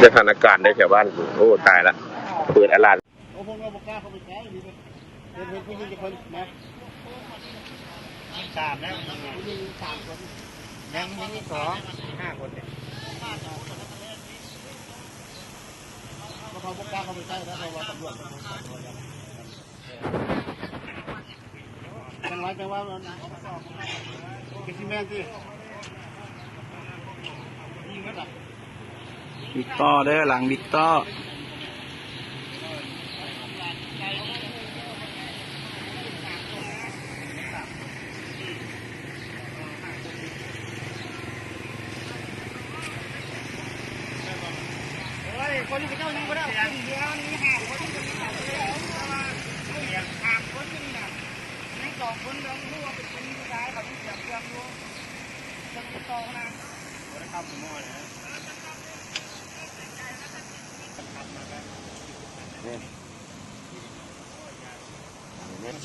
ສະຖານະການໃນແຖວບ້ານກູ ໂອ້ ຕາຍລະ ເປີດອາລາດ. ໂອ້ ພວກເຮົາບໍ່ກ້າເຂົ້າໄປໃກ້ ມີແຕ່ເຫັນຜູ້ຍິງຈັກຄົນນະ ຍິງສາມແລ້ວ ຜູ້ຍິງສາມຄົນ ຍັງ ຍັງອີກສອງ ຫ້າຄົນເດ ພວກເຮົາບໍ່ກ້າເຂົ້າໄປໃກ້ນະ ເພາະວ່າຕຳຫຼວດ ຈັງຫວະ ຈັງຫວະ ຄືຊິແມ່ນຕິ ຍິງເບິດລະ ວິກຕໍເດີ ຫຼັງວິກຕໍ. ໂອ້ຍ ຄົນຂະເຈົ້າຍັງບໍ່ໄດ້ເອົາຂຶ້ນເຮືອ ມີຫ້າຄົນ ສາມຄົນຢູ່ນີ້ນະ ຍັງສອງຄົນ ຍັງບໍ່ຮູ້ວ່າເປັນຜູ້ຍິງຜູ້ຊາຍ ເຂົາຍັງຕຽມເຄື່ອງຢູ່ ເພິ່ນຕິດຕໍ່ນະ ບໍ່ໄດ້ຂັບໝໍນະ ແມ່ນ ແມ່ນ.